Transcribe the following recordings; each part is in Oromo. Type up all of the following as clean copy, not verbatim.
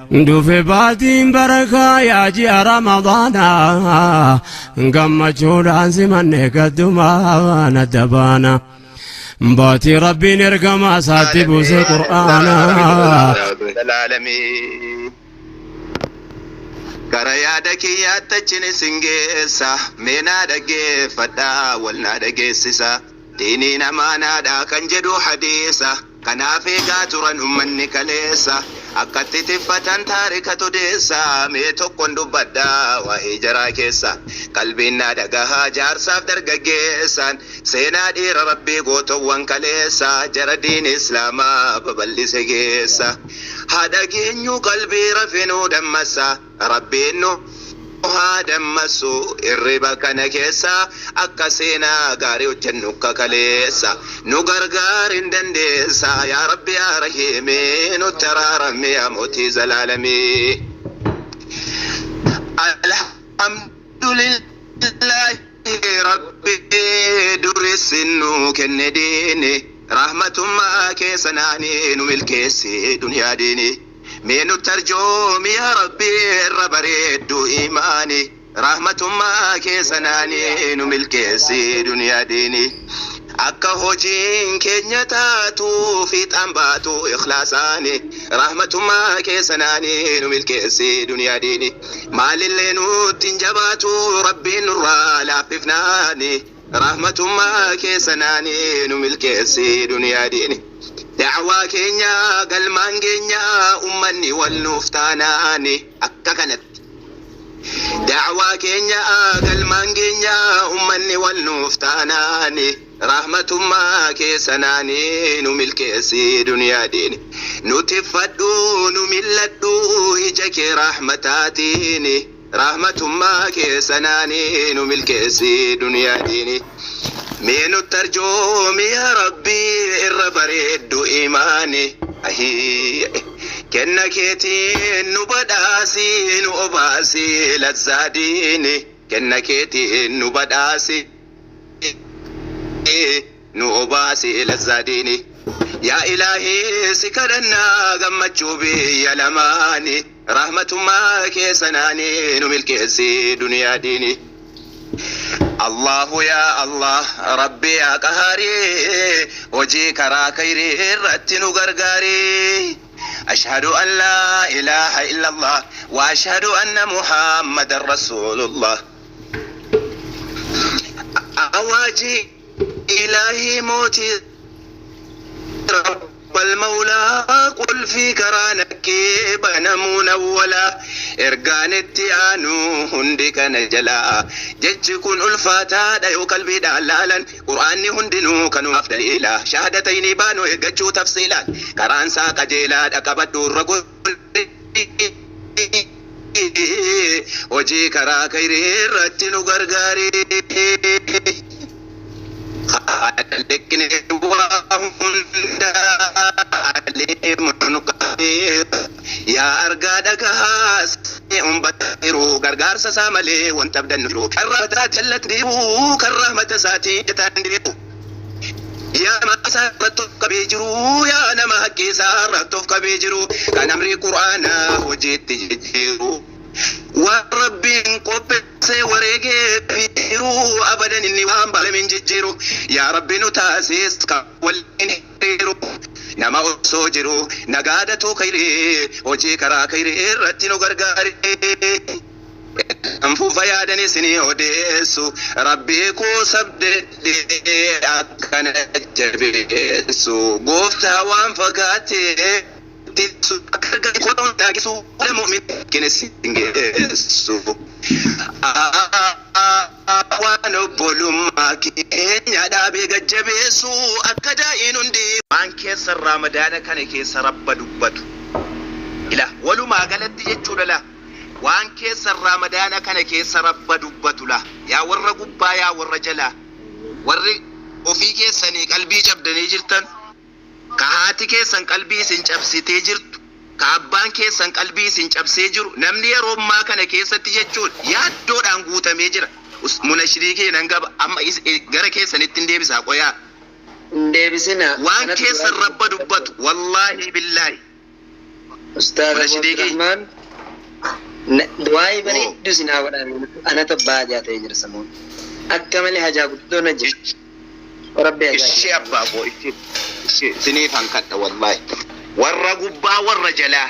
Dhufe baatiin barakaa yaa ji'a Ramadaanaa, gammachuudhaan simanne gaddumaan adda baana. Baatii Rabbiin ergamaa isaatti buuse Qur'aanaa. Alaalamiin. Gara yaada kiyyaatti achin isin geessa, mee naa dhaggeeffadhaa, wal naa dhageessisa. Diiniin amaanaadha kan jedhu hadiisa, kanaaf eegaa turan ummanni kaleessa. Akkatti tiffatan taarikatu deessa, mee tokkon dubbadha waa'ee jaraa keessa. Qalbiin naa dhagahaa jaarsaaf dargaggeessaan, seenaa dhiira Rabbii gootowwan kaleessa, jara diin Islaamaa babal'ise keessa. Haa dhageenyu, qalbii rafe nuu dammassa, Rabbiin nu haa dammassu irriba kana keessa, akka seenaa gaarii hojjennu akka kaleessa. Nu gargaar hin dandeessa, yaa Rabbi yaa Rahiimi, nutti araarami yaa mootii zalaalamii. Alhamdulillahi Rabbi durissi nu kenne diini, rahmatummaa keessa naanii nu milkeessi duniyaa diini. Mee nutti arjoomi yaa Rabbi irra bareeddu imaani, rahmatummaa keessa naanii nu milkeessi duniyaa diini. Akka hojiin keenya taatu fiixaan baatu ikhlaasaani, rahmatummaa keessa naanii nu milkeessi duniyaa diini. Maalillee nutti hin jabaatu Rabbiin nurraa laaffifnaani, rahmatummaa keessa naanii nu milkeessi duniyaa diini. Da'waa keenya galmaan keenya ummanni wal nuuf taanaani, akka kanatti. Da'waa keenya galmaan keenya ummanni wal nuuf taanaani, rahmatummaa keessa naanii nu milkeessi duniyaa diini. Nu tiffadhu, nu milladhu ija kee rahmataatiin, rahmatummaa keessa naanii nu milkeessi duniyaa diini. Mee nutti arjoomi yaa Rabbi irra bareeddu imaani. Kenna keetiin nu badhaasi, nu obaasi lazzaa diini. Kenna keetiin nu badhaasi, nu obaasi lazzaa diini. Yaa Ilaahii, si kadhannaa gammachuu biyya lamaani, rahmatummaa keessa naanii nu milkeessi duniyaa diini. Allahu yaa Allah, Rabbi yaa Qahaarii, hojii karaa khayrii irratti nu gargaarii. Ashhadu an laa ilaaha illallah wa ashhadu anna Muhammadan Rasulullah. Awaaji Ilaahii mootii Rabbal Mawlaa, qulfii karaa nakkee banamuun awwalaa, ergaan itti aanu hundi kana jalaa. Jechi kun ulfaataadha yoo qalbiidhaan laalan, Qur'aanni hundinuu kanumaaf daliila. Shahadataynii baanu eeggachuu tafsiilaan, karaan isaa qajeelaadha qabadhu irra godhi, hojii karaa khayrii irratti nu gargaari. Khaliqni waa hundaa aliimun qadiir, yaa argaa dhagahaa jiru, gargaarsa isaa malee wanta abdannu jiru, kan rahmata isaa jallatti deebi'u, kan rahmata isaatii jataan deebi'u. Yaa nama isaa irratti of qabee jiru, yaa nama haqqii isaa irratti of qabee jiru, kan amrii Qur'aanaa hojiitti jijjiiru, waan Rabbiin qopheessee wareegee jiru, abadan inni waan baalamin jijjiiru. Yaa Rabbi, nu taasis kan waliin hiriiru, nama osoo jiru nagaadatu khayrii, hojii karaa khayrii irratti nu gargaari. Anfuufa yaadan isinii odeessu, Rabbii koo sabdee akkana jabeessu, gooftaa waan fagaatee akka argatu mu'min geessu. Waan obbolummaa keenya dhaabee gajjabeessu akka daa'iin hundi. Waan keessa Ramadaana kana keessa Rabba dubbatu. Ila walumaa galatti jechuudha la. Waan keessa Ramadaana kana keessa Rabba dubbatu la. Yaa warra gubbaa, yaa warra jalaa. Warri ofii keessanii qalbii cabdanii jirtan, ka haati keessan qalbii isin cabsitee jirtu, ka abbaan keessan qalbii isin cabsee jiru, namni yeroo ammaa kana keessatti jechuun yaaddoodhaan guutamee jira. Munashirii keenan gaba amma gara keessanitti hin deebisaa qoyaa. Hin deebisina. Waan Kanatu keessan duraa Rabba dubbatu, wallaahi billaahi. Ustaaz Abu Munashidii kiyya. Abdurrahmaan, du'aa'ii bareedduu isin haa godhaan. Anatu abbaa hajaa ta'ee jira samuun. Akka malee hajaa guddoo na jira. Rabbi hajaa Ishee abbaa koo, ishee isiniif hankadha wallaahi. Warra gubbaa, warra jalaa.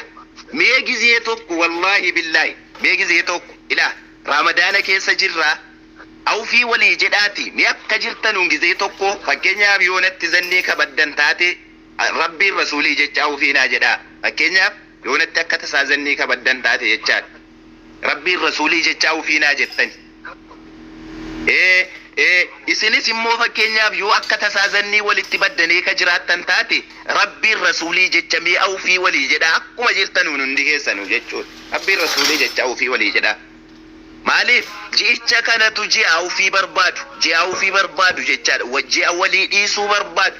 Mee gizee tokko, wallaahi billaahi, mee gizee tokko ilaa Ramadaana keessa jirraa, awfii walii jedhaati mee akka jirtanuun gizee tokko, fakkeenyaaf yoo natti zannii kabaddan taate, Rabbiin Rasuulii jecha awfii naa jedhaa. Fakkeenyaaf yoo natti akka tasaa zannii kabaddan taate jechaadha. Rabbiin Rasuulii jecha awfii naa jettani. Ee isinis immoo fakkeenyaaf yoo akka tasaa zannii walitti baddanii ka jiraattan taate, Rabbiin Rasuulii jecha mee awfii walii jedhaa, akkuma jirtanuun hundi keessanuu jechuudha. Rabbiin Rasuulii jecha awfii walii jedhaa. Maaliif ji'icha kanatu ji'a awfii barbaadu, ji'a awfii barbaadu jechaadha. Ji'a walii dhiisuu barbaadu,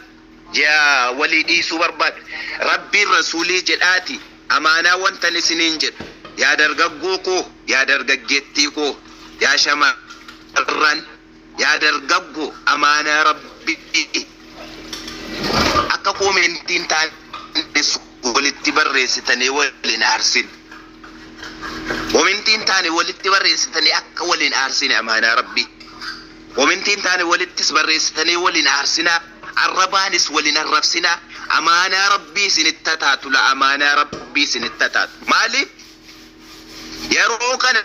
ji'a walii dhiisuu barbaadu. Rabbiin Rasuulii jedhaati amaanaa wantan isiniin jedhu, yaa dargaggoo koo, yaa dargaggeettii koo, yaa shamarran, yaa dargaggoo, amaanaa Rabbii akka koomentiin taane walitti barreessitanii waliin aarsin. Komentiin taane walitti barreessitanii akka waliin aarsine, amaanaa Rabbii. Komentiin taane walittis barreessitanii waliin aarsinaa. Arrabaanis waliin arrabsinaa. Amaanaa Rabbii isinitti taatu la, amaanaa Rabbii isinitti taatu. Maaliif? Yeroo kana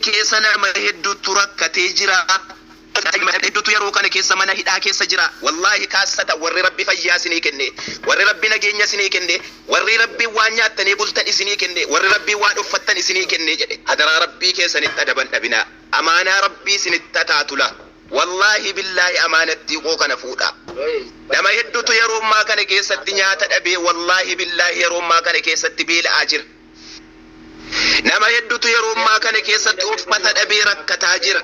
keessa nama hedduutu rakkatee jira. Hedduutu yeroo kana keessa mana hidhaa keessa jira. Wallaahi kaassata warri Rabbi fayyaa isinii kenne, warri Rabbi nageenya isinii kenne, warri Rabbi waan nyaattanii bultan isinii kenne, warri Rabbi waan uffattan isinii kenne jedhe. Hadaraa Rabbii keessanitti adaban dhabinaa. Amaanaa Rabbii isinitti taatu la. Wallaahi billaahi amaanattii koo kana fuudhaa. Nama hedduutu yeroo ammaa kana keessatti nyaata dhabee, wallaahi billaahi yeroo ammaa kana keessatti beela'aa jira. Nama hedduutu yeroo ammaa kana keessatti uffata dhabee rakkataa jira.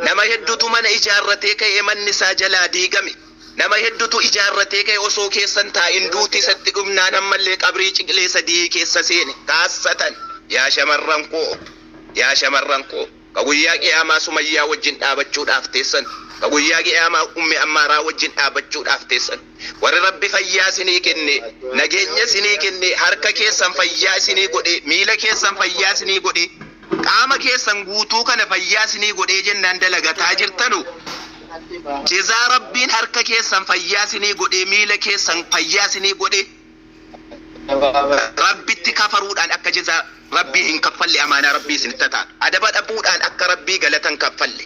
Nama hedduutu mana ijaarratee ka'ee manni isaa jalaa diigame. Nama hedduutu ijaarratee ka'e osoo keessan taa'in duuti isatti dhumnaan ammallee qabrii ciqilee 3 keessa seene. Kaassatan yaa shamarran koo, yaa shamarran koo, ka guyyaa qiyaamaa Sumayyaa wajjin dhaabachuudhaaf teessan, ka guyyaa qiyaamaa Ummi Ammaaraa wajjin dhaabachuudhaaf teessan. Warri Rabbi fayyaa isinii kenne, nageenya isinii kenne, harka keessan fayyaa isinii godhe, miila keessan fayyaa isinii godhe, qaama keessan guutuu kana fayyaa isinii godhee jennaan dalagataa jirtanu, jezaa Rabbiin harka keessan fayyaa isinii godhe, miila keessan fayyaa isinii godhe, Rabbitti kafaruudhaan akka jezaa Rabbii hin kaffalle, amaanaa Rabbii isinitti ta'a. Adaba dhabuudhaan akka Rabbii galatan kaffalle.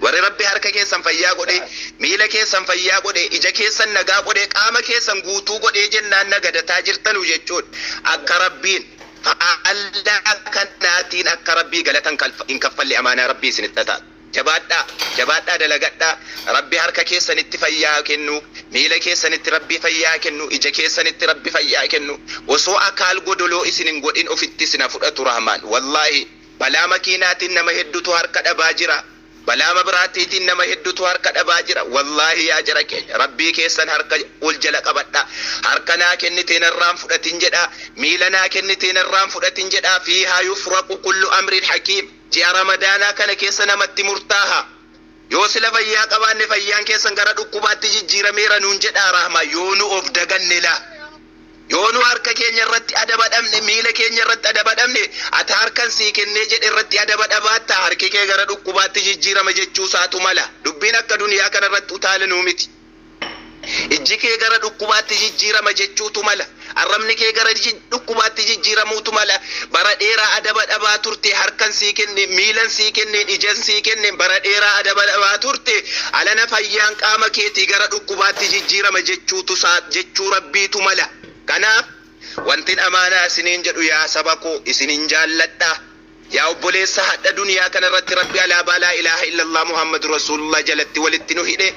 Warri Rabbi harka keessan fayyaa godhe, miila keessan fayyaa godhe, ija keessan nagaa godhe, qaama keessan guutuu godhee jennaan nagadataa jirtanu jechuudha. Akka Rabbiin faallaa kanaatiin akka Rabbii galatan hin kaffalle, amaanaa Rabbii isinitti ta'a. Jabaadhaa, jabaadhaa, dalagadhaa. Rabbi harka keessanitti fayyaa kennu, miila keessanitti Rabbi fayyaa kennu, ija keessanitti Rabbi fayyaa kennu. Osoo akaal godoloo isin hin godhin ofitti isin fudhatu Rahmaan. Wallaahi balaa makiinaatiin nama hedduutu harka dhabaa jira. Balaa mabiraatiitiin nama hedduutu harka dhabaa jira. Wallaahi yaa jara keenya, Rabbii keessan harka ol jala qabadha. Harka naa kennitee narraan fudhatin jedha. Miila naa kennitee narraan fudhatin jedha. فيها يفرق كل أمر حكيم. Ji'a Ramadaanaa kana keessa namatti murtaaha. Yoo sila fayyaa qabaanne fayyaan keessan gara dhukkubaatti jijjiirameera nuun jedhaa Rahmaa, yoo nu of daganne la. Yoo nu harka keenya irratti adaba dhabne, miila keenya irratti adaba dhabne, ati harkan sii kennee jedhe irratti adaba dhabaatta, harki kee gara dhukkubaatti jijjiirama jechuu isaatu mala. Dubbiin akka duniyaa kana irratti utaalanuu miti. Ijji kee gara dhukkubaatti jijjiirama jechuutu mala. Arrabni kee gara dhukkubaatti jijjiiramuutu mala. Bara dheeraa adaba dhabaa turte, harkan sii kenne, miilan sii kenneen, ijan sii kenneen, bara dheeraa adaba dhabaa turte, alana fayyaan qaama keetii gara dhukkubaatti jijjiirama jechuutu jechuu Rabbiitu mala. Kanaaf wantin amaanaa isiniin jedhu, yaa saba koo, isinin jaalladha. Yaa obboleessa hadha duniyaa kanarratti Rabbi alaabaa لا إله إلا الله محمد رسول الله jalatti walitti nu hidhe,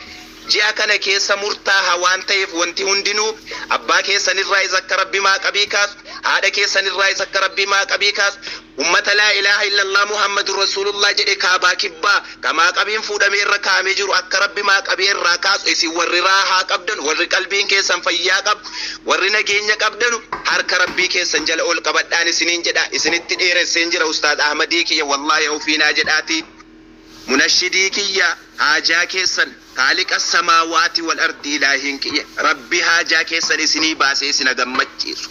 ji'a kana keessa murtaaha waan ta'eef wanti hundinuu, abbaa keessanirraa isa akka Rabbi maaqabii kaasu, haadha keessanirraa isa akka Rabbi maaqabii kaasu, ummata لا إله إلا الله محمد رسول الله jedhe kaabaa kibbaa ka maaqabiin fuudhamee irra kaa'amee jiru akka Rabbi maaqabii irraa kaasu, isin warri raahaa qabdan, warri qalbiin keessan fayyaa qabu, warri nageenya qabdanu, harka Rabbii keessan jala ol qabadhaan isiniin jedha. Isinitti dheeresseen jira. Ustaad Ahmadii kiyya, wallaahi ofiinaa jedhaati. Munashidii kiyya, haajaa keessan خالق السماوات والأرض ilaahiin kiyya Rabbi haajaa keessan isinii baasee isina gammachiisu.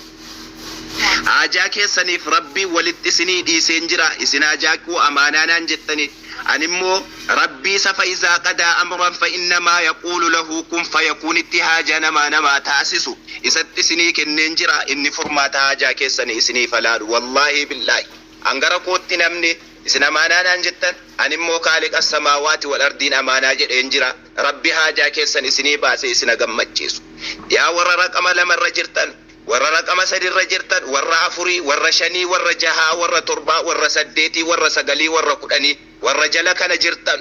Haajaa keessaniif Rabbii walitti isinii dhiiseen jira. Isin haajaa koo amaanaa naan jettani. Animmoo Rabbii safa izaa qadaa amran fa innamaa yaquulu lahu kun fayakuunitti haajaa namaa namaa taasisu isatti isinii kenneen jira. Inni furmaata haajaa keessanii isiniif halaalu. Wallaahi billaahi. Angara kootti namni isin amaanaa naan jettan, animmoo kaaliqa samaawaati wal ardiin amaanaa jedheen jira. Rabbi haajaa keessan isinii baasee isina gammachiisu. Yaa warra raqama lamarra jirtan, warra raqama sadirra jirtan, warra afurii, warra shanii, warra jahaa, warra torbaa, warra saddeetii, warra sagalii, warra kudhanii, warra jala kana jirtan,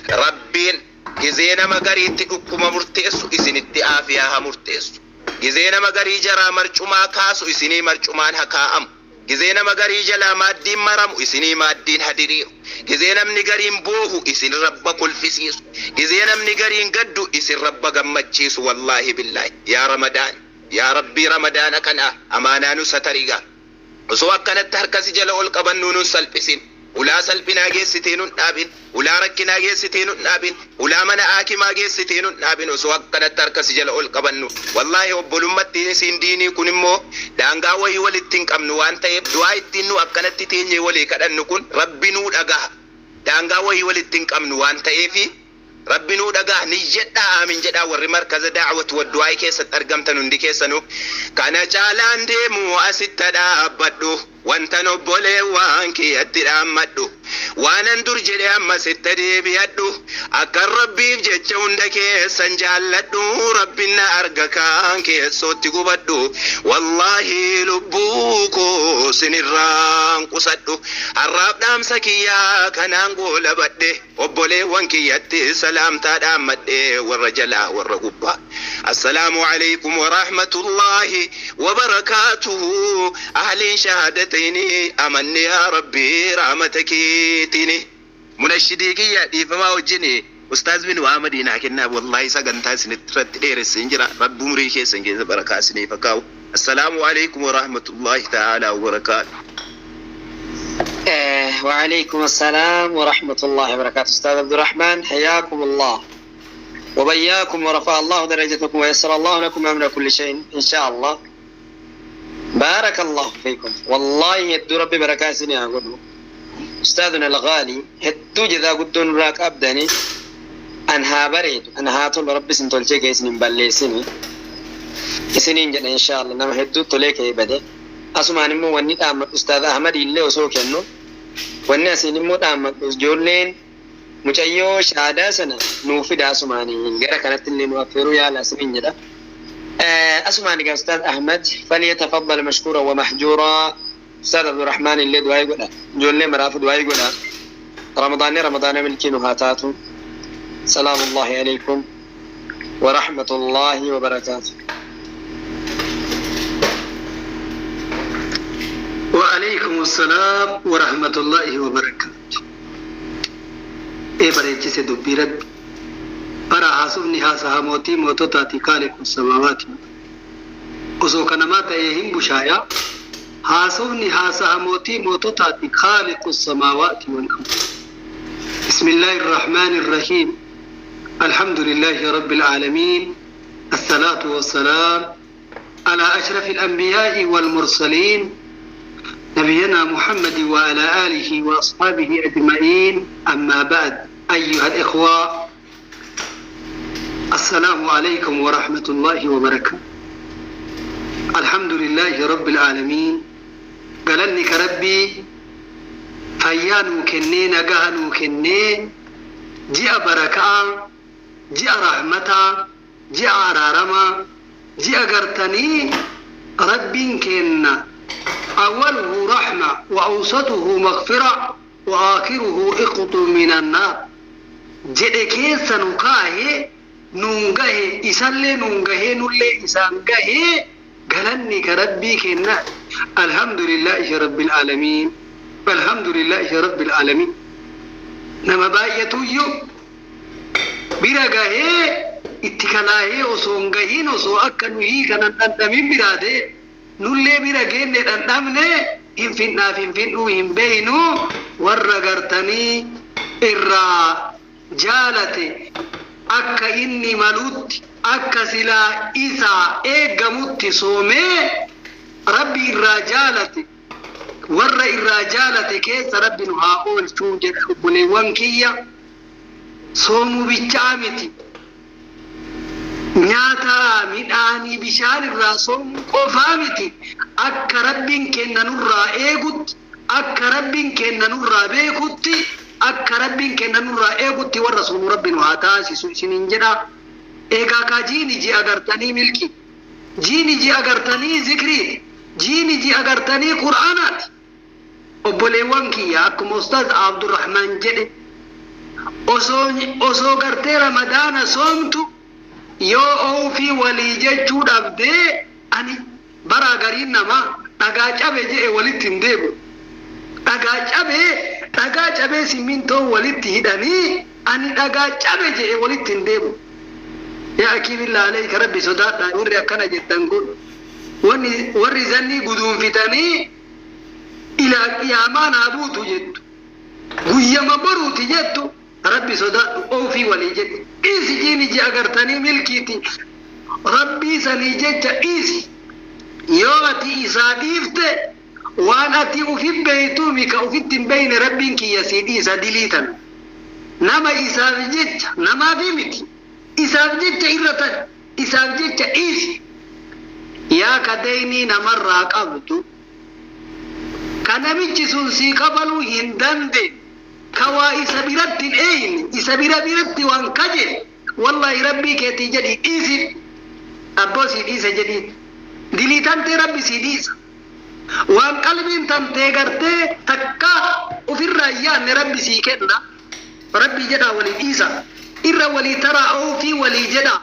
Rabbiin gizee nama gariitti dhukkuma murteessu isinitti aafiyaa haa murteessu. Gizee nama garii jaraa marcumaa kaasu isinii marcumaan haa kaa'amu. Gizee nama garii jalaa maaddiin maramu isinii maaddiin haa diriiru. Gizee namni gariin boohu isin Rabba kolfisiisu. Gizee namni gariin gaddu isin Rabba gammachiisu. Wallaahi billaahi. Yaa Ramadaan. Yaa Rabbii, Ramadaana kana amaanaa nu satariga. Osoo akkanatti harkasi jala ol qabannuu nun salphisin. Ulaa salphinaa geessitee nun dhaabin. Ulaa rakkinaa geessitee nun dhaabin. Ulaa mana aakimaa geessitee nun dhaabin osoo akkanatti harkasi jala ol qabannu. Wallaahi, obbolummaatti isin diinii kun immoo daangaa wayii walitti hin qabnu waan ta'eef, du'aa ittiin nu akkanatti teenyee walii kadhannu kun Rabbi nuu dhagaha. Daangaa wayii walitti hin qabnu waan ta'eefi Rabbi nuu dhagaha. Niyyadhaa, aamin jedhaa, warri markaza daawwatu wa du'aa keessatti argamtan hundi keessanuu. Kana caalaan deemu, asitti dhaabbadhu. Wantan obboleewwan kiyyatti dhaammadhu. Waanan dur jedhe ammas itti deebi'adhu. Akkan Rabbiif jecha hunda keessan jaalladhu. Rabbin na arga kaan keessootti gubadhu. Wallaahi, lubbuu koo sinirraan qusadhu. Har'aaf dhaamsa kiyyaa kanaan goolabadhe. Obboleewwan kiyyatti salaamtaa dhaammadhe, warra jalaa, warra gubbaa. Assalaamu alaykum wa rahmatullahi wa barakaatuhu. Ahliin shahaadatayni amanni, yaa Rabbi, rahmata keetiini. Munashidii kiyya, dhiifamaa wajjin, Ustaaz bin Ahmadii naa kennaa. Wallaahi, sagantaa isinitti irratti dheeresseen jira. Rabbi umurii keessan keessa barakaa isiniif haa kaa'u. Assalaamu alaykum wa rahmatullahi ta'ala wa barakaatuhu. وعليكم السلام ورحمة الله وبركاته. أستاذ عبد الرحمن، حياكم الله وبياكم ورفع الله درجتكم ويسر الله لكم أمر كل شيء إن شاء الله. بارك الله فيكم. والله hedduu Rabbi barakaa isinii haa godhu. أستاذنا الغالي، hedduu jazaa guddoon irraa qabdani. An haa bareedu, an haa tolu, Rabbi isin tolchee kee isin hin balleessini isiniin jedha. Insha Allah, nama hedduu tolee kee bade. Asumaan immoo wanni dhaammadhu, Ustaaz Ahmad illee osoo kennu, wanni asiin immoo dhaammadhu, ijoolleen mucayyoo shaadaa sana nuu fida. Asumaanii gara kanatti illee nu affeeruu yaala isiniin jedha. Asumaan egaa Ustaaz Ahmad فليتفضل مشكورا ومأجورا. Ustaaz Abdurrahmaan illee du'aa godha, ijoollee maraafu du'aa godha. Ramadaanni Ramadaana milkii nu haa taatu. سلام الله عليكم ورحمة الله وبركاته. وعليكم السلام ورحمة الله وبركاته. Ee bareechise dubbii Rabbi. Bara haasofni haasaha mootii moototaati, خالق السماوات. Osoo kanamaa ta'ee hin bushaayaa. Haasofni haasaha mootii moototaati, خالق السماوات والأرض. بسم الله الرحمن الرحيم. الحمد لله رب العالمين. الصلاة والسلام على أشرف الأنبياء والمرسلين، نبينا محمد وعلى آله وأصحابه أجمعين. أما بعد، أيها الإخوة، السلام عليكم ورحمة الله وبركاته. الحمد لله رب العالمين. Galanni ka Rabbii fayyaa nuu kennee, nagaa nuu kennee, ji'a barakaa, ji'a rahmataa, ji'a araaramaa, ji'a gartanii Rabbiin kenna أوله رحمة وأوسطه مغفرة وآخره عتق من النار jedhe keessa nu kaahee, nuun gahe, isallee nuun gahee, nullee isaan gahee, galanni ka Rabbii kenna. الحمد لله رب العالمين، الحمد لله رب العالمين. Nama baay'atuyyuu bira gahee itti kalaahee osoo hin gahiin, osoo akka nuyi kanan dhandhamin biraate, nullee bira geenne dhandhamne, hin finnaaf hin finnuu hin beeynu. Warra gartanii irraa jaalate, akka inni malutti, akka silaa isaa eeggamutti soomee. Rabbi irraa jaalate, warra irraa jaalate keessa Rabbi nu haa oolchuu jedha. Obboleewwan kiyya, soomuu bichaa miti, nyaata midhaanii bishaan irraa soomuu qofaa miti. Akka Rabbiin kenna nurraa eegutti, akka Rabbiin kenna nurraa beekutti, akka Rabbiin kenna nurraa eegutti warra soomu Rabbi nu haa taasisu isiniin jedha. Egaa kaa jiini ji agartanii milki, jiini ji agartanii zikriiti, jiini ji agartanii Qur'aanaati. Obboleewwan kiyya, akkuma Ustaaz Abdurrahman jedhe, osoo gartee Ramadaana soomtu yoo oofii walii jechuu dhabdee, ani bara gariin namaa dhagaa cabe jedhe walitti hin deebi'u. Dhagaa cabee, dhagaa cabee simmintoo walitti hidhanii, ani dhagaa cabe jedhe walitti hin deebi'u. Yaa akii, billaa alayka, Rabbi sodaadhaa. Warri akkana jettan kun warri zannii guduunfitanii ilaa qiyaamaa naa buutu jettu, guyyama boruuti jettu, Rabbi sodaadhu, oofii walii jedhe dhiisi. Jiini ji agartanii milkiiti. Rabbii sanii jecha dhiisi. Yoo ati isaa dhiifte, waan ati ufi beeytuumi ka ufitti hin beeyne Rabbiin kiyya sii dhiisa. Diliitan nama isaaf jecha namaafi miti, isaaf jecha irra tan isaaf jecha dhiisi. Yaa ka deynii namarraa qabdu, ka namichi sun sii kafaluu hin dandeenye, ka waa isa biratti hin eeyne, isa bira biratti waan kaje, wallahi Rabbii keetii jedhi dhiisi. Abboo sii dhiise jedhi, diliitantee Rabbi sii dhiisa. Waan qalbiin tantee gartee takka ofirraa hin yaadne Rabbi sii kenna. Rabbii jedhaa walii dhiisa, irra walii taraa, oofii walii jedha.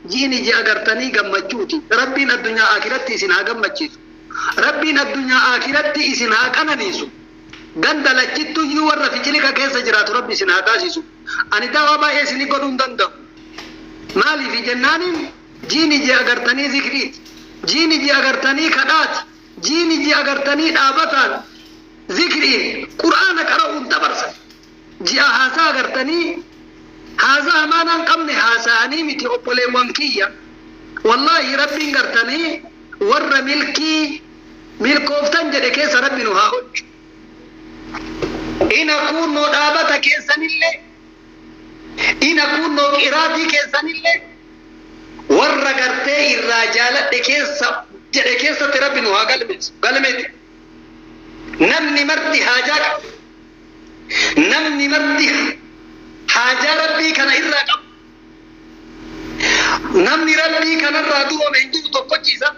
Jiini ji agartanii gammachuuti. Rabbiin addunyaa akiratti isin haa gammachiisu, Rabbiin addunyaa akiratti isin haa qananiisu. Ganda lachittuyyuu warra ficilika keessa jiraatu Rabbi isin haa taasisu. Ani dawaa baay'ee isinii godhuu hin danda'u. Maaliif jennaaniin, jiini ji agartanii zikriiti, jiini ji agartanii kadhaati, jiini ji agartanii dhaabataan zikriin Qur'aana qara'uun dabarsan. Ji'a haasaa agartanii haasaa hamaanaan qabne haasa'anii miti. Obboleewwan kiyya, wallaahi Rabbiin gartanii warra milkii milkooftan jedhe keessa Rabbi nu haa hojju. Ina kunnoo dhaabata keessanillee, ina kunnoo qiraatii keessanillee, warra gartee irraa jaaladhe keessa jedhe keessatti Rabbi nu haa galmeessu. Galmeeti, namni marti haajaa qaba. Namni marti haajaa Rabbii kana irraa qaba. Namni Rabbii kanarraa duroome hin jiru tokkochiisa.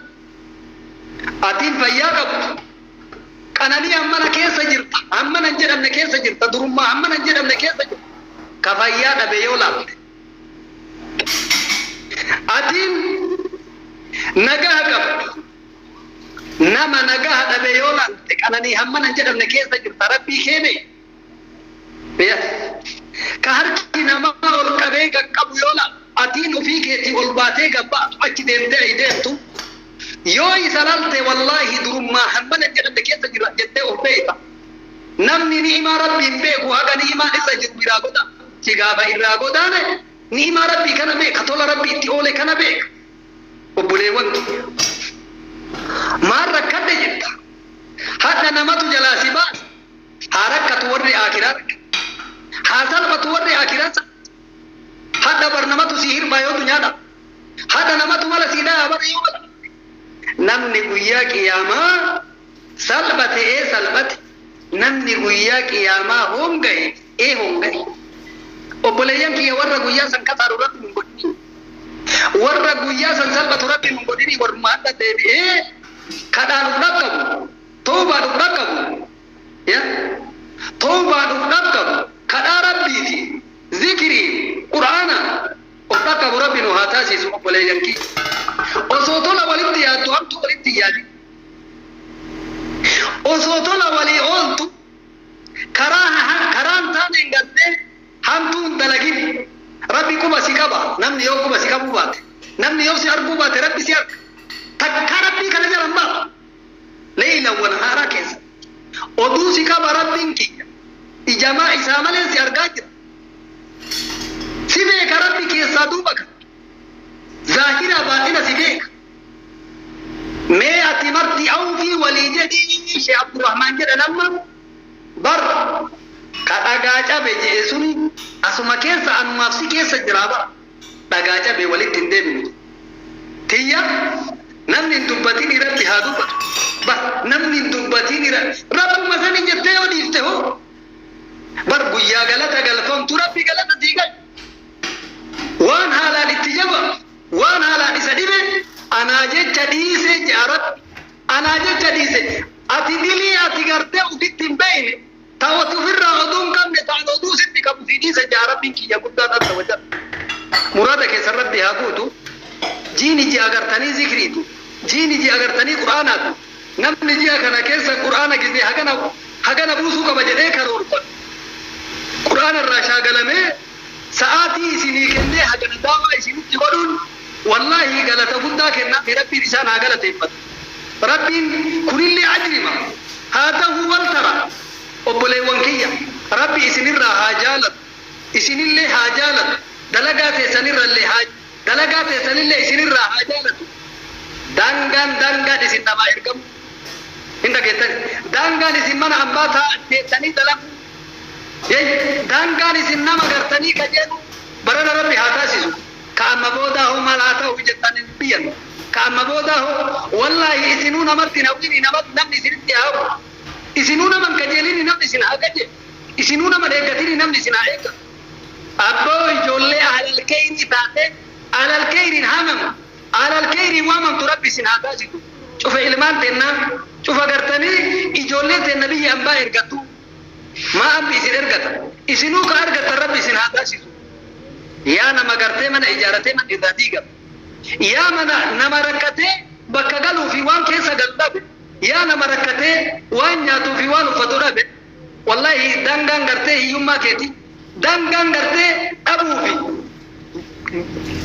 Atiin fayyaa qabdu, qananii hammana keessa jirta, hammana hin jedhamne keessa jirta, durummaa hammana hin jedhamne keessa jirta. Ka fayyaa dhabe yoo laalte, atiin nagaha qabdu, nama nagaha dhabe yoo laalte, qananii hammana hin jedhamne keessa jirta. Rabbii kee beek. Ka harki namaa ol qabee qaqqabu yoo laalte, atiin ofii keetii ol baatee gabbaatu achi deemtee deemtu yoo isa lalte, wallaahi durummaa hammana hin jedhamne keessa jira jettee of beekta. Namni ni'imaa Rabbii hin beeku haga ni'imaan irra jiru biraa godha. Si gaafa irraa godaane ni'imaa Rabbii kana beeka, tola Rabbii itti oole kana beeka. Obboleewwan kiyya, maal rakkadhe jetta? Hadha namatu jalaa si baasa. Haa rakkatu warri akiraa rakkate, haa salphatu warri akiraa salphatu. Hadha bar namatu si hirbaa yoo dunyaadha. Hadha namatu mala si dhayaa bara yoo mala. Namni guyyaa qiyaamaa salphate ee salphate, namni guyyaa qiyaamaa honga'e ee honga'e. Obboleeyyan kiyya, warra guyyaa san kasaaru Rabbi nun godhini, warra guyyaa san salphatu Rabbi nun godhini. Warruma hadha deebi'ee kadhaan uf dhaqqabu, tawbaan uf dhaqqabu, ya tawbaan uf dhaqqabu, kadhaa Rabbiiti, zikrii Qur'aana of dhaqqabu Rabbi nu haa taasisu. Obboleeyyan kiyya, osoo tola walitti yaaddu hamtuu walitti hin yaadin. Osoo tola walii ooltu karaa karaan taaneen gartee hamtuu hin dalagin. Rabbi quba si qaba. Namni yoo quba si qabuu baate, namni yoo si arguu baate, Rabbi si arga. Takkaa Rabbii kana jala hin baatu. Leeyla wan haaraa keessa oduu si qaba. Rabbiin kiyya ijamaa isaa malee si argaa jira, si beeka. Rabbi keessaa duuba kan zaahiraa baaxina si beeka. Mee ati marti awfi. Walii jedhii Shee Abdurrahmaan jedhan amma bar ka dhagaa cabe je'e suni asuma keessa anumaaf si keessa jiraa bara dhagaa cabe walitti hin deebinu. Tiyya, namni hin dubbatin irratti haa dubbatu. Bar namni hin dubbatin irra rabbuma sani jettee yoo dhiifte hoo, bar guyyaa galata galfamtu Rabbi galata sii galcha. Waan haalaan itti jaba, waan haalaan isa dhibe anaa jecha dhiise je'a Rabbi. Anaa jecha dhiise. Ati dilii ati gartee ufitti hin beeyne, ta ati ufirraa oduu hin qabne, ta an oduu sitti qabu sii dhiise je'a Rabbiin kiyya guddaan azza wa jalla. Muraada keessan Rabbi haa guutu. Jiini ji'a gartanii zikriiti. Jiini ji'a gartanii Qur'aanaati. Namni ji'a kana keessa Qur'aana gizee hagana hagana buusuu qaba jedhee karoorfatu, Qur'aana irraa shaagalamee sa'aatii isinii kennee hagana da'waa isinitti godhuun wallaahi galata guddaa kennaafi. Rabbiin isaan haa galateeffatu. Rabbiin kunillee ajrima haa tahuu wal tara. Obboleewwan kiyya, Rabbi isinirraa haa jaalatu, isinillee haa jaalatu, dalagaa teessanirrallee haa dalagaa teessanillee isinirraa haa jaalatu. Daangaan daangaan isin namaa ergamu hin dhageettani. Daangaan isin mana ambaa taa teessanii dalagu yey, daangaan isin nama gartanii kajeelu barana Rabbi haa taasisu. Ka amma boodaa hoo maal haa ta'u jettan hin biyyan. Ka amma boodaa hoo, wallaahi, isinuu namatti hin hawwini, namni isinitti haa hawwu. Isinuu nama hin kajeelini, namni isin haa kajeelu. Isinuu nama hin eeggatini, namni isin haa eeggatu. Abboo, ijoollee ahlal keyrii taate, ahlal keyriin haamamu, ahlal keyriin waamamtu Rabbi isin haa taasisu. Cufa ilmaan teennaa, cufa gartanii ijoollee teenna biyya ambaa ergattu. Maa ambi isin ergata, isinuu ka argattan Rabbi isin haa taasisu. Yaa nama gartee mana ijaaratee manni irraa diigame. Yaa mana nama rakkatee bakka galuu fi waan keessa galu dhabe. Yaa nama rakkatee waan nyaatuu fi waan uffatu dhabe. Wallaahi, daangaan gartee hiyyummaa keeti, daangaan gartee dhabuu fi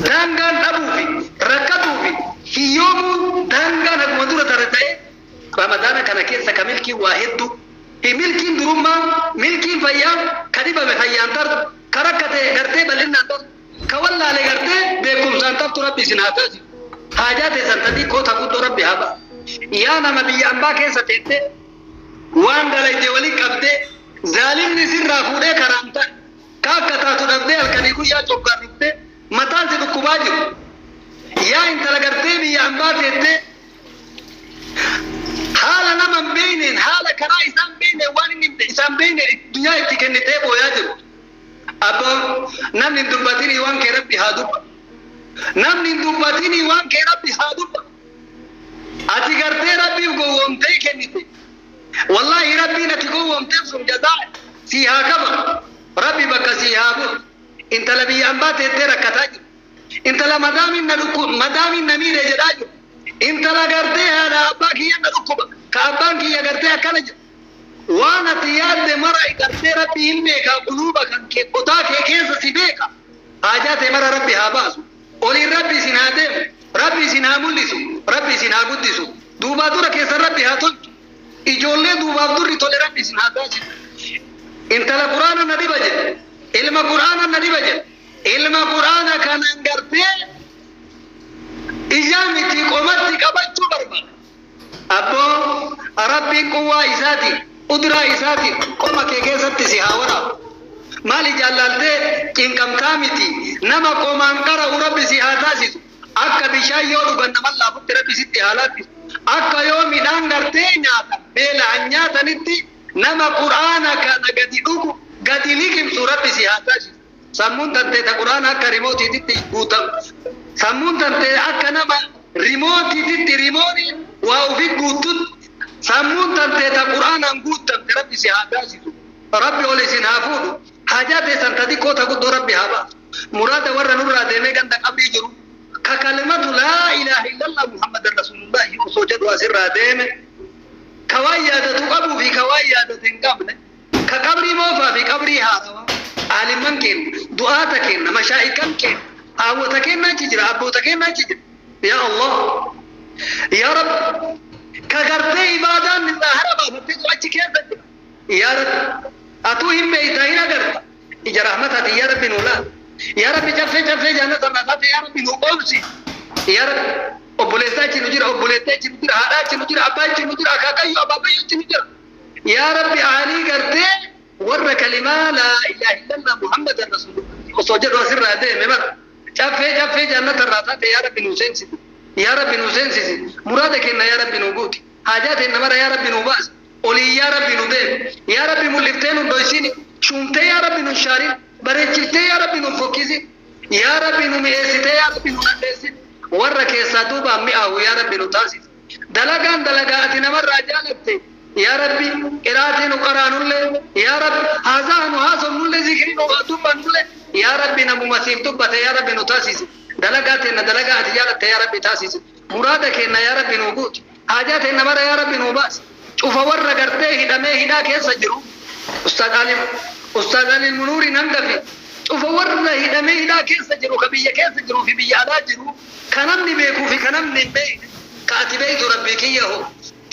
daangaan dhabuu fi rakkatuu fi hiyyoomuun daangaan haguma dura tare ta'ee, Ramadaana kana keessa ka milkiin waa hedduu, milkiin durummaa, milkiin fayyaa, ka dhibame fayyaan tartu, ka rakkate gartee bal'innaan tartu, ka wallaale gartee beekumsaan tartu Rabbi isin haa taasisu. Haajaa teessan ta xiqqoo ta guddoo Rabbi haa baasu. Yaa nama biyya ambaa keessa teettee waan dalayde wali qabdee zaalimni sirraa fuudhee karaan ta'e, ka akka taatu dhabdee halkanii guyyaa coggaarroftee mataan si dhukkubaa jiru. Yaa intala gartee biyya ambaa teettee haala nama hin beeyneen, haala karaa isaan beeyneen, waan inni isaan beeyneen addunyaa itti kennitee booyaa jiru. Abboo, namni hin dubbatinii waan kee Rabbi haa dubbatu. Namni hin dubbatinii waan kee Rabbi haa dubbatu. Ati gartee Rabbiif gowwoomtee kennite. Wallaahi, Rabbiin ati gowwoomteef sun jazaa sii haa kafalu. Rabbi bakka sii haa bu'u. Intala biyya ambaa teettee rakkataa jiru. Intala madaamiin na dhukku, madaamiin na miidhe jedhaa jiru. Intala gartee haadha abbaa kiyya na dhukkuba, ka abbaan kiyya gartee akkana jedhu. Waan ati yaadde mara gartee Rabbi hin beeka, quluuba kan kee qotaa kee keessa si beeka. Haajaa tee mara Rabbi haa baasu. Oliin Rabbi isin haa deemu. Rabbi isin haa mul'isu. Rabbi isin haa guddisu. Duubaa dura keessan Rabbi haa tolchu. Ijoollee duubaaf durri tole Rabbi isin haa taasisu. Intala Quraana na dhiba jedhe. Ilma Quraana na dhiba jedhe. Ilma Quraana kanaan gartee ijaa miti qomatti qabachuu barbaada. Abboo, Rabbiin quwwaa isaatiin, qudraa isaatiin qoma kee keessatti si haa waraabu. Maal ijaan laaltee cinqamtaa miti, nama qomaan qara'u Rabbi si haa taasisu. Akka bishaan yoo dhugan naman laafutti Rabbi sitti haa laaffisu. Akka yoo midhaan gartee nyaatan beela'an nyaatanitti nama Qur'aana kana gadi dhugu, gadi liqimsu Rabbi si haa taasisu. Sammuun tantee ta Qur'aana akka rimootiititti guutamu. Sammuun tantee akka nama rimootiititti rimooniin waa ufi guuttutti sammuun tantee ta Qur'aanaan guuttamte Rabbi si haa taasisu. Rabbi ol isin haa fuudhu. Haajaa teessan ta xiqqoo ta guddoo Rabbi haa baasu. Muraada warra nurraa deemee ganda qabrii jiru, ka kalimatu laa ilaaha illallah Muhammadan rasuulullaahi osoo jedhu asirraa deeme, ka waan yaadatu qabuu fi ka waan yaadate hin qabne, ka qabrii moofaa fi qabrii haarawaa, aalimman keenna, du'aata keenna, mashaa'ikan keenna, haawwota keenna achi jira, abboota keenna achi jira. Yaa Allah, yaa Rabbi, ka gartee ibaadaan irraa hara baafatteetu achi keessa jira. Yaa Rabbi, atuu hin beeytaa, hin agarta. Ija rahmataatiin, yaa Rabbi, nuu laal. Yaa Rabbi, caffee caffee jannata irraa taate, yaa Rabbi, nuu qoobsi. Yaa Rabbi. Obboleessaa achi nu jira, obboleettii achi nu jira, haadhaa achi nu jira, abbaa achi nu jira, akaakayyuu abaabayyuu achi nu jira. Yaa Rabbi ahalii gartee warra kalimaa laa ilaaha illallah Muhammadan rasuulullah osoo jedhu asirraa deeme bara. Caffee caffee jannata irraa taate yaa Rabbi nu seensisi. Yaa Rabbi nu seensisi. Muraada kenna yaa Rabbi nu guuti. Haajaa teenna mara yaa Rabbi nu baasi. Olii yaa Rabbi nu deemi. Yaa Rabbi mul'iftee nu dhoysini. Shuumtee yaa Rabbi nu shaarin. Bareechiftee yaa Rabbi nu fokkisin. Yaa Rabbi nu mi'eessitee yaa Rabbi nu nadheessin. Warra keessaa duubaan mi'aahu yaa Rabbi nu taasisi. Dalagaan dalagaa ati namarraa jaalatte yaa Rabbi qiraatii nu qaraanullee yaa Rabbi haasaa nu haasofnullee zikrii nu dubbannullee yaa Rabbi namuma siif dubbate yaa Rabbi nu taasisi. Dalagaa teenna dalagaa ati jaalatte yaa Rabbi taasisi. Muraada keenna yaa Rabbi nu guuti. Haajaa teenna mara yaa Rabbi nu baasi. Cufa warra gartee hidhamee hidhaa keessa jiru Ustaaz Ali Ustaaz Ali Munuuriin hangafi cufa warra hidhamee hidhaa keessa jiru ka biyya keessa jiruu fi biyya alaa jiru ka namni beekuu fi ka namni hin beekne ka ati beektu Rabbii kiyya hoo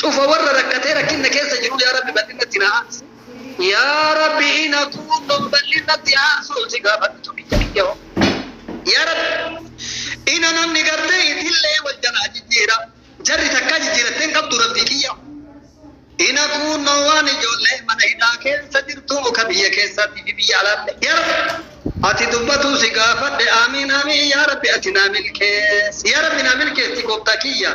cufa warra rakkatee rakkinna keessa jiru yaa Rabbi bal'innatti na aansi. Yaa Rabbi ina kuunnoo bal'innatti aansuu si gaafadhu tokkicha kiyya hoo. Yaa Rabbi ina namni gartee itillee wal jalaa jijjiira jarri takkaa jijjiirattee hin qabdu Rabbii kiyya hoo. Ina kuunnoo waan ijoollee mana hidhaa keessa jirtu ka biyya keessaatii fi biyya alaalle. Yaa Rabbi ati dubbatuu si gaafadhe aamiin aamiin yaa Rabbi ati naa milkeessi. Yaa Rabbi naa milkeessi gooftaa kiyya.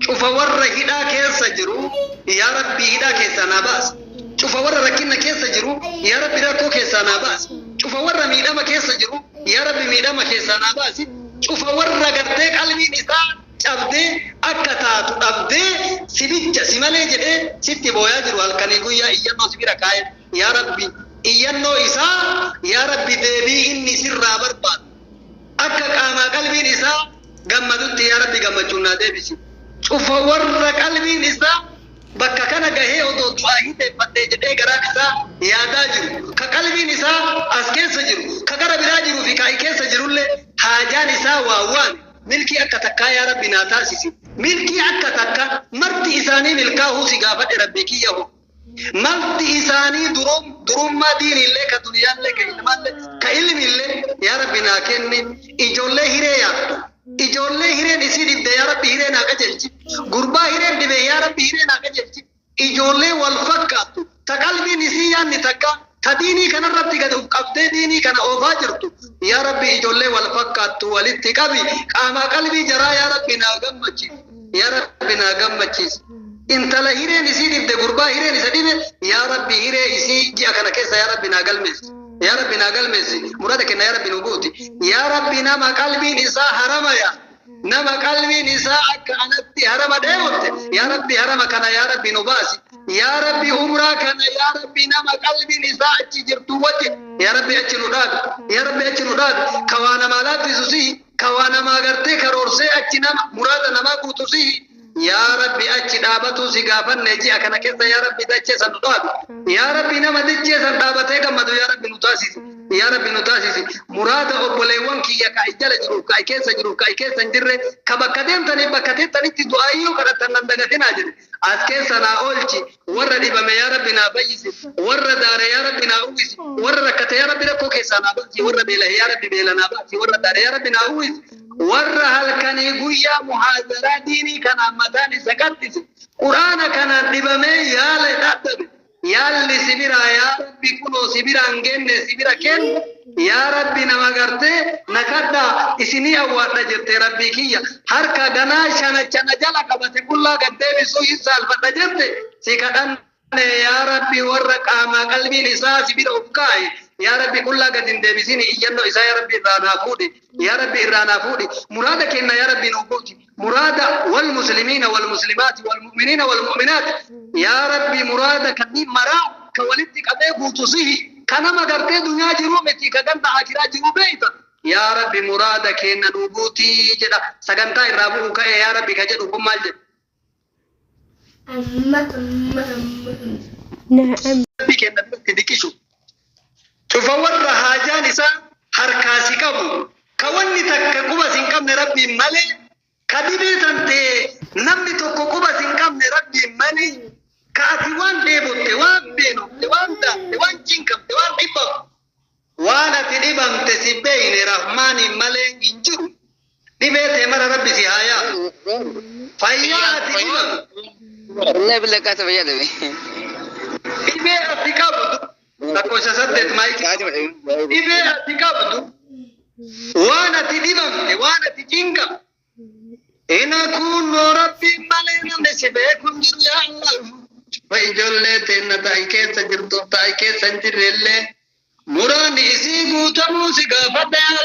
Cufa warra hidhaa keessa jiru yaa Rabbi hidhaa keessaa naa baasi. Cufa warra rakkinna keessa jiru yaa Rabbi rakkoo keessaa naa baasi. Cufa warra miidhama keessa jiru yaa Rabbi miidhama keessaa naa baasi. Cufa warra gartee qalbiin isaa cabdee akka taatu dhabdee si bicha si malee jedhee sitti booyaa jiru halkanii guyyaa iyyannoo si bira kaa'e yaa Rabbi iyyannoo isaa yaa Rabbi deebii inni sirraa barbaadu akka qaamaa qalbiin isaa gammadutti yaa Rabbi gammachuun naa deebisi. Cufa warra qalbiin isaa bakka kana gahee odoo du'aa hiteeffadhee jedhee garaan isaa yaadaa jiru ka qalbiin isaa as keessa jiru ka gara biraa jiruu fi ka keessa jirullee haajaan isaa waa waan milkii akka takkaa yaa Rabbi naa taasisi. Milkii akka takka marti isaanii milkaa'uu si gaafadhe Rabbii kiyya hoo. Marti isaanii durummaa diiniillee ka duniyaallee ka ilmaallee ka ilmiillee yaa Rabbi naa kenni. Ijoollee hiree yaaddu. Ijoollee hireen isii dhibde yaa Rabbi hiree naa qajeelchi. Gurbaa hireen dhibe yaa Rabbi hiree naa qajeelchi. Ijoollee wal fakkaattu ta qalbiin isii yaadni takka ta diinii kanarratti gad of qabdee diinii kana oofaa jirtu yaa Rabbi ijoollee wal fakkaattu walitti qabi qaamaa qalbii jaraa yaa Rabbi naa gammachiisi. Yaa Rabbi naa gammachiisi. Intala hireen isii dhibde gurbaa hireen isa dhibe yaa Rabbi hiree isii ji'a kana keessa yaa Rabbi naa galmeessi. Yaa Rabbi naa galmeessi. Muraada kenna yaa Rabbi nu guuti. Yaa Rabbi nama qalbiin isaa harama yaa. Nama qalbiin isaa akka anatti harama dheebotte yaa Rabbi harama kana yaa Rabbi nu baasi. Yaa Rabbi umraa kana yaa Rabbi nama qalbiin isaa achi jirtu wajji yaa Rabbi achi nu dhaabi. Yaa Rabbi achi nu dhaabi. Ka waa namaa laaffisu sihi. Ka waa namaa gartee karoorsee achi nama muraada namaa guutu sihi. Yaa Rabbi achi dhaabatuu si gaafanne ji'a kana keessa yaa Rabbi dachee san nu dhaabi. Yaa Rabbi nama dachee san dhaabatee gammadu yaa Rabbi nu taasisi. Yaa Rabbi nu taasisi. Muraada obboleewwan kiyya ka jala jiruuf ka keessa jiruuf ka keessa hin jirre ka bakka deemtaniif bakka teettanitti du'aayyuu kadhattan nan dagatinaa jedhe. As keessa naa oolchi. Warra dhibame yaa Rabbi naa fayyisi. Warra daare yaa Rabbi naa uwwisi. Warra rakkate yaa Rabbi rakkoo keessaa naa baasi. Warra beelahe yaa Rabbi beela naa baasi. Warra daare yaa Rabbi naa uwwisi. Warra halkanii guyyaa muhaazaraa diinii kanaan mataan isa qaxxise. Quraana kanaan dhibamee yaala dhadhabe. Yaalli si biraa yaa Rabbi kunoo si biraan geenne si bira kennu. Yaa Rabbi nama gartee na kadhaa isinii awwaadha jette Rabbii kiyya. Harka ganaa shanacha na jala qabate qullaa gad deebisuu hin saalfadha jette si kadhanne yaa Rabbi warra qaamaa qalbiin isaa si bira of kaa'e. Yaa Rabbi qullaa gad hin deebisini iyyannoo isaa yaa Rabbi irraa naa fuudhi. Yaa Rabbi irraa naa fuudhi. Muraada kenna yaa Rabbi nuu guuti. Muraada wal muslimiina wal muslimaati wal mu'miniina wal mu'minaati. Yaa Rabbi muraada kanneen maraa ka walitti qabee guutu sihi. Ka nama gartee dunyaa jiruu miti ka ganda akiraa jiruu beeyta. Yaa Rabbi muraada kenna nuu guutii jedha. Sagantaa irraa bu'u ka'e yaa Rabbi ka jedhu kun maal jedha? Amma amma amma amma. Na'am. Rabbi kenna biratti diqishu. Cufa warra haajaan isaa harkaa si qabu. Ka wanni takka quba si hin qabne Rabbiin malee. Ka dhibee tantee namni tokko quba si hin qabne Rabbiin malee. Ka ati waan dheebotte, waan beelofte, waan daafte, waan cinqamte, waan dhibbamte. Waan ati dhibamte si beeyne Rahmaaniin malee hin jiru. Dhibee tee mara Rabbi si haa yaasu. Fayyaa ati dhibamtu. Wallahi billahi kaasa fayyaa dhabe. Dhibee ati qabdu. Lakkoofsa 8 maayikii. Dhibee ati qabdu. Waan ati dhibamte, waan ati cinqamte. Ina kunoo Rabbiin malee namni si beeku hin jiru, yaa Allah. Ijoollee teenna ta'i keessa jirtu, ta'i keessa hin jirre illee muraanni isii guutamuu si gaafadha, yaa